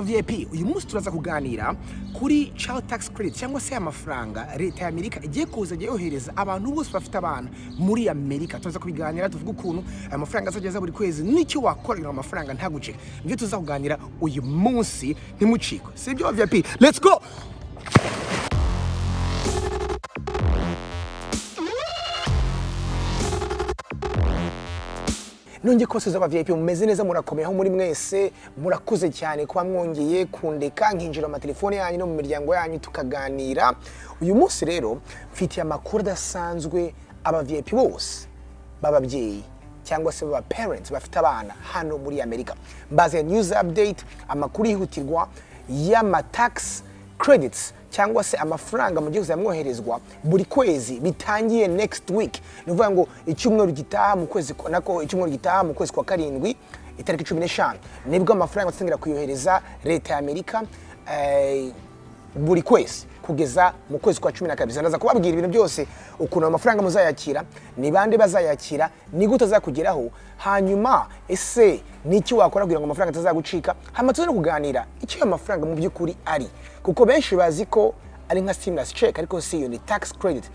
VIP, uyu munsi turaza kuganira kuri Child Tax Credit, cyangwa se amafaranga leta ya Amerika igiye kuza yohereza abantu bose bafite abana muri Amerika. Turaza kubiganira, tuvuga ukuntu aya mafaranga azajya aza buri kwezi n'icyo wakora kugira ngo amafaranga ntagucike. Nibyo tuza kuganira uyu munsi, ntimucikwe. Sibyo, VIP? Let's go! Nongeye kubasubiza, aba VIP. Mumeze neza? Murakomeye aho muri mwese? Murakoze cyane kuba mwongeye kundeka nkinjira mu matelefone yanyu no mu miryango yanyu tukaganira. Uyu munsi rero mfitiye amakuru adasanzwe aba VIP bose b'ababyeyi cyangwa se baba parents bafite abana hano muri Amerika. Mbaze news update, amakuru yihutirwa y'ama tax credits cyangwa se amafaranga mu gihugu yamwoherezwa buri kwezi bitangiye next week. Ni ukuvuga ngo icyumweru gitaha mu kwezi nako icyumweru gitaha mu kwezi kwa karindwi, itariki 15, nibwo amafaranga batangira kuyohereza leta ya Amerika buri kwezi kugeza mu kwezi kwa 12. Ndaza kubabwira ibintu byose, ukuntu ayo mafaranga muzayakira, ni bande bazayakira, ni gute azakugeraho, hanyuma ese ni iki wakora kugira ngo amafaranga atazagucika. Hanyuma tuze no kuganira icyo ayo mafaranga mu by'ukuri ari, kuko benshi bazi ko ari nka stimulus check, ariko si iyo, ni tax credit.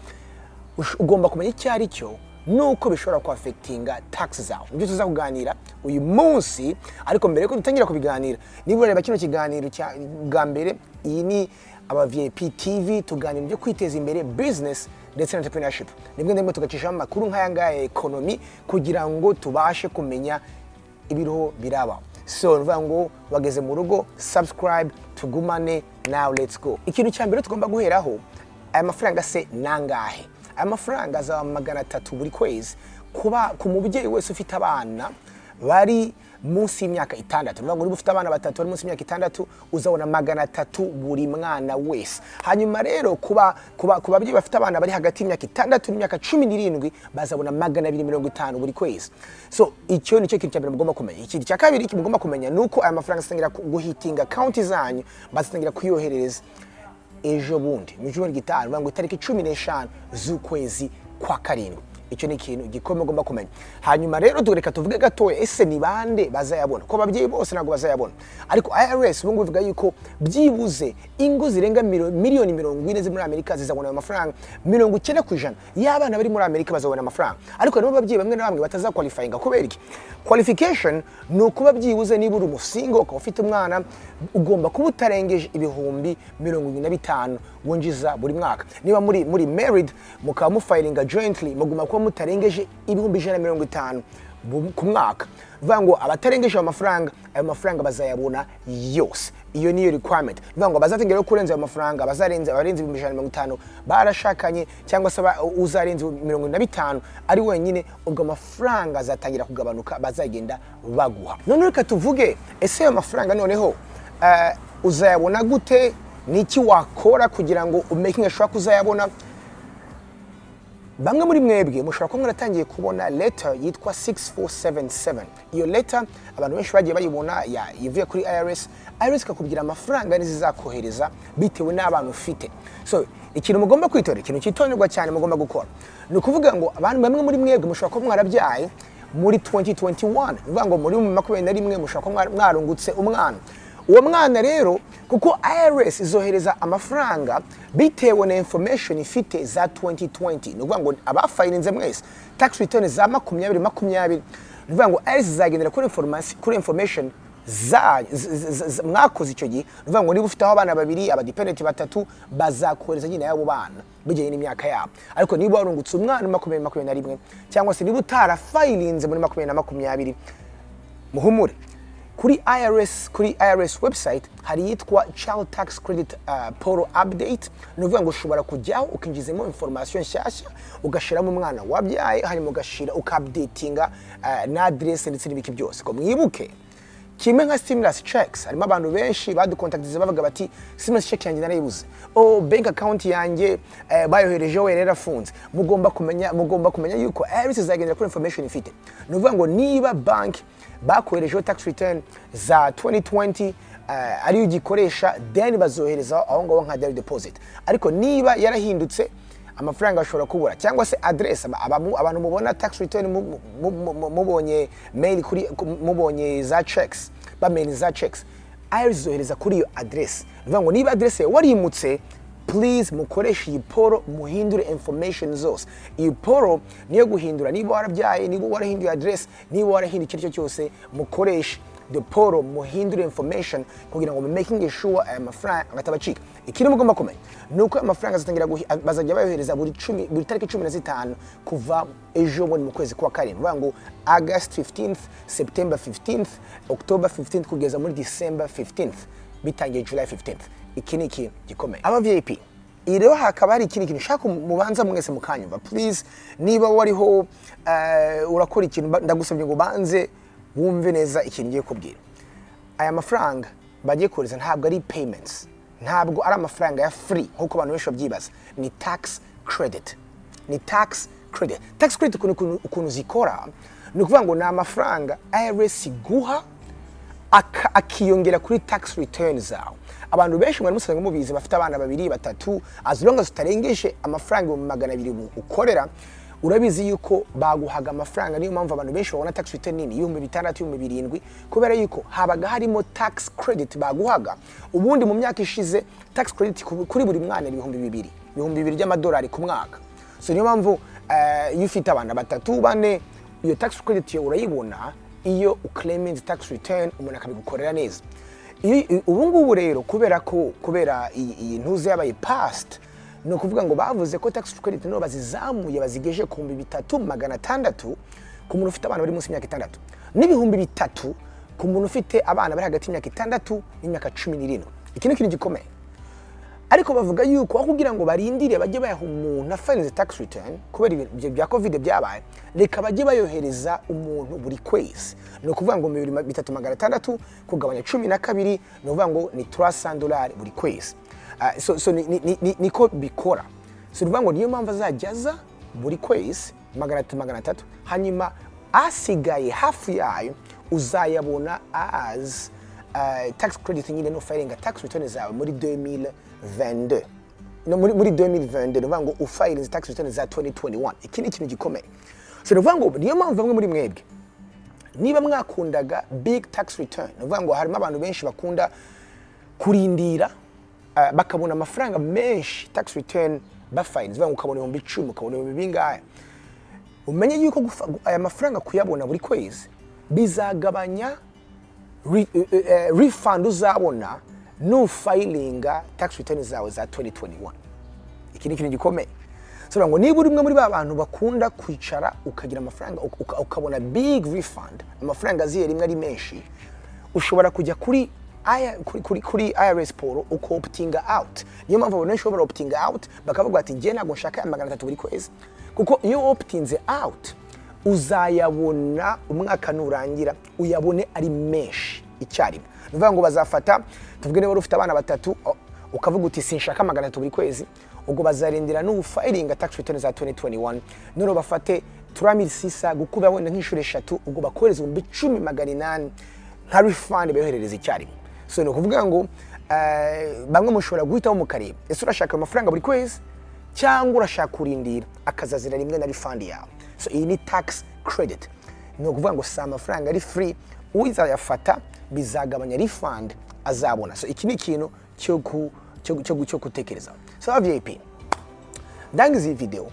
Ugomba kumenya icyo ari cyo nuko bishobora kuaffectinga tax zawe. Nibyo tuza kuganira uyu munsi. Ariko mbere yuko dutangira kubiganira, niba urareba kino kiganiro cya bwa mbere, iyi ni aba VIP TV, tuganira ibyo kwiteza imbere, business ndetse na entrepreneurship. Rimwe na rimwe tugacishamo amakuru nk'aya ngaya ya economy kugira ngo tubashe kumenya ibiriho biraba. So ni ukuvuga ngo wageze mu rugo, subscribe, tugumane. Now let's go. Ikintu cya mbere tugomba guheraho, aya mafaranga se nangahe? Aya mafaranga azaba 300 buri kwezi kuba ku mubyeyi wese ufite abana bari munsi y'imyaka 6. Ni ukuvuga ngo niba ufite abana batatu bari munsi y'imyaka 6, uzabona 300 buri mwana wese. Hanyuma rero kuba ku babyeyi bafite abana bari hagati y'imyaka 6 n'imyaka 17, bazabona 250 buri kwezi. So icyo nicyo kintu cya mbere mugomba kumenya. Ikintu cya kabiri mugomba kumenya ni uko aya mafaranga azatangira guhitinga account zanyu, bazatangira kuyoherereza ejo bundi mu cyumweru gitaha, ni ukuvuga ngo itariki 15 z'ukwezi kwa karindwi. Icyo ni ikintu gikomeye ugomba kumenya. Hanyuma rero reka tuvuge gatoya, ese ni bande bazayabona? Ko ababyeyi bose ntabwo bazayabona, ariko IRS ubu ngubu ivuga yuko byibuze ingo zirenga miliyoni 40 ziri muri Amerika zizabona ayo mafaranga. 90% y'abana bari muri Amerika bazabona amafaranga, ariko harimo ababyeyi bamwe na bamwe batazaqualifyinga. Kubera iki? Qualification ni ukuba byibuze niba uri umusingle ukaba ufite umwana, ugomba kuba utarengeje 75,000 winjiza buri mwaka. Niba muri married, mukaba mufilinga jointly, mugomba kuba mutarengeje 150,000 ku mwaka. Bivuga ngo abatarengeje ayo mafaranga, ayo mafaranga bazayabona yose. Iyo niyo requirement. Bivuga ngo abazatangira kurenza ayo mafaranga, abazarenza, abarenze 150,000 barashakanye, cyangwa se uzarenza 75 ari wenyine, ubwo amafaranga azatangira kugabanuka bazagenda baguha. None reka tuvuge, ese ayo mafaranga noneho uzayabona gute? Ni iki wakora kugira ngo umakinge sure ko uzayabona? Bamwe muri mwebwe mushobora kuba mwaratangiye kubona letter yitwa 6477. Iyo letter abantu benshi bagiye bayibona, ivuye kuri IRS. IRS ikakubwira amafaranga nizizakohereza bitewe n'abana ufite. So ikintu mugomba kwitonda, ikintu cyitonderwa cyane mugomba gukora, ni ukuvuga ngo abantu bamwe muri mwebwe mushobora kuba mwarabyaye muri 2021, ni ukuvuga ngo muri 21 mushobora kuba mwarungutse umwana. Uwo mwana rero, kuko IRS izohereza amafaranga bitewe na information ifite za 2020, ni ukuvuga ngo abafilinze mwese tax return za 2020, ni ukuvuga ngo IRS izagendera kuri information za mwakoze icyo gihe. Ni ukuvuga ngo niba ufite aho abana babiri, abadependent batatu, bazakohereza nyine y'abo bana bijyanye n'imyaka yabo. Ariko niba warungutse umwana muri 2021, cyangwa se niba utarafilinze muri 2020, muhumure. Kuri IRS website hari iyitwa Child Tax Credit Portal Update. Ni ukuvuga ngo ushobora kujyaho ukinjizamo information nshyashya, ugashyiramo umwana wabyaye, hanyuma ugashyira ukaupdatinga na address ndetse n'ibiki byose. Ko mwibuke, kimwe nka stimulus checks, harimo abantu benshi baducontactize bavuga bati: "Stimulus check yanjye narayibuze, oh, bank account yanjye bayoherejeho yari yarafunze." Mugomba kumenya yuko IRS izagendera kuri information ifite. Ni ukuvuga ngo niba bank bakoherejeho tax return za 2020 ariyo ugikoresha, then bazohereza aho ngaho nka direct deposit. Ariko niba yarahindutse, amafaranga ashobora kubura, cyangwa se address. Abantu mubona tax return, mubonye mail kuri, mubonye za checks, bamail za checks, IRS izohereza kuri iyo address. Ni ukuvuga ngo niba address yawe warimutse, please mukoreshe iyi portal, muhindure information zose. Iyi portal niyo guhindura niba warabyaye, niba warahinduye address, niba warahinduye icyo ari cyo cyose. Mukoreshe the portal, muhindure information kugira ngo making sure aya mafaranga atabacika. Ikindi mugomba kumenya ni uko aya mafaranga azatangira bazajya bayohereza buri tariki 15 kuva ejo bundi mu kwezi kwa karindwi. Bivuga ngo August 15th, September 15th, October 15th, kugeza muri December 15th, bitangiye July 15th. Iki ni ikintu gikomeye, aba VIP. Iyi rero hakaba hari ikindi kintu nshaka mubanza mwese mukanyumva, please. Niba wariho urakora ikintu, ndagusabye ngo ubanze wumve neza ikintu ngiye kubwira. Aya mafaranga bagiye kohereza ntabwo ari payments, ntabwo ari amafaranga ya free nk'uko abantu benshi babyibaza. Ni tax credit, ni tax credit. Tax credit ukuntu zikora, ni ukuvuga ngo ni amafaranga IRS iguha akiyongera kuri tax return zawe. Abantu benshi mwari musanzwe mubizi, bafite abana babiri, batatu, as long as utarengeje amafaranga 200,000 ukorera, urabizi yuko baguhaga amafaranga. Niyo mpamvu abantu benshi babona tax return nini 6000, 7000, kubera yuko habaga harimo tax credit baguhaga. Ubundi mu myaka ishize tax credit kuri buri mwana ni 2000, 2000 by'amadolari ku mwaka. So niyo mpamvu iyo ufite abana batatu, bane, iyo tax credit yawe urayibona iyo uclaiminze tax return, umuntu akabigukorera neza. Ubu ngubu rero kubera iyi ntuze yabaye passed, ni ukuvuga ngo bavuze ko tax credit no bazizamuye, bazigeje ku 3600 ku muntu ufite abana bari munsi y'imyaka 6, n'3000 ku muntu ufite abana bari hagati y'imyaka 6 n'imyaka 17. Iki ni ikintu gikomeye. Ariko bavuga yuko aho kugira ngo barindire bajye bayaha umuntu afilinze tax return, kubera ibintu bya COVID byabaye, reka bajye bayohereza umuntu buri kwezi. Ni ukuvuga ngo 3600 kugabanya 12, ni ukuvuga ngo ni 300 dolari buri kwezi. So niko bikora. So ni ukuvuga ngo niyo mpamvu azajya aza buri kwezi 300, 300, hanyuma asigaye hafi yayo uzayabona as tax credit nyine no filing tax return zawe muri 2022, no, muri 2022. Ni ukuvuga ngo ufilinze tax return za 2021. Iki ni ikintu gikomeye. So ni ukuvuga ngo niyo mpamvu bamwe muri mwebwe, niba mwakundaga big tax return, ni ukuvuga ngo harimo abantu benshi bakunda kurindira bakabona amafaranga menshi tax return bafilinze, ngo ukabona 10,000, ukabona ibihumbi bingahe, umenye yuko aya mafaranga kuyabona buri kwezi bizagabanya refund uzabona nufilinga tax return zawe za 2021. Iki ni ikintu gikomeye. So ngo niba uri umwe muri ba bantu bakunda kwicara ukagira amafaranga, ukabona big refund, amafaranga aziye rimwe ari menshi, ushobora kujya kuri IRS portal uko optinga out. Niyo mpamvu abantu benshi bashobora optinga out, bakavuga bati: "Njye ntabwo nshaka aya 300 buri kwezi," kuko iyo optinze out uzayabona umwaka nurangira, uyabone ari menshi icyarimwe. Ni ukuvuga ngo bazafata, tuvuge niba wari ufite abana batatu, ukavuga uti: "Sinshaka 300 buri kwezi," ubwo bazarindira n'ufilinga tax return za 2021, noneho bafate 3600 gukuba wenda nk'inshuro eshatu, ubwo bakohereza 10,800 nka refund, bayoherereza icyarimwe. So ni ukuvuga ngo bamwe mushobora guhitamo mukareba: ese urashaka ayo mafaranga buri kwezi cyangwa urashaka kurindira akazazira rimwe na refund yawe? So iyi ni tax credit. Ni ukuvuga ngo si amafaranga ari free, uzayafata bizagabanya refund azabona. So iki ni ikintu cyo gutekereza. So aba VIP, ndangiza iyi video.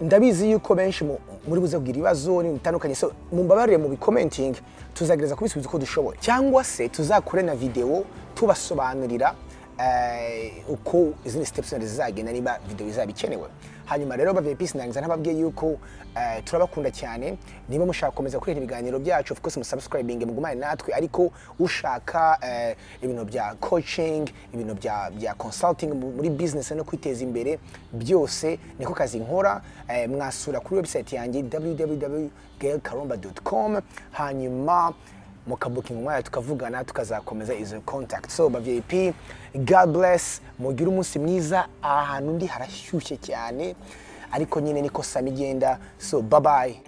Ndabizi yuko benshi muri buze kugira ibibazo n'ibintu bitandukanye, so mumbabarire mu bicommenting, tuzagereza kubisubiza uko dushoboye, cyangwa se tuzakore na video tubasobanurira uko izindi steps zindi zizagenda niba video izaba ikenewe. Hanyuma rero ba VIP, sindangiza ntababwiye yuko turabakunda cyane. Niba mushaka gukomeza kureba ibiganiro byacu, of course musubscribing, mugumane natwe. Ariko ushaka ibintu bya coaching, ibintu bya consulting muri business no kwiteza imbere, byose niko kazi nkora. Mwasura kuri website yanjye www.gaelkaromba.com, hanyuma mukabookinga umwanya tukavugana, tukazakomeza izo contact. So ba VIP, God bless, mugire umunsi mwiza. Ahantu ndi harashyushye cyane, ariko nyine niko summer igenda. So bye bye.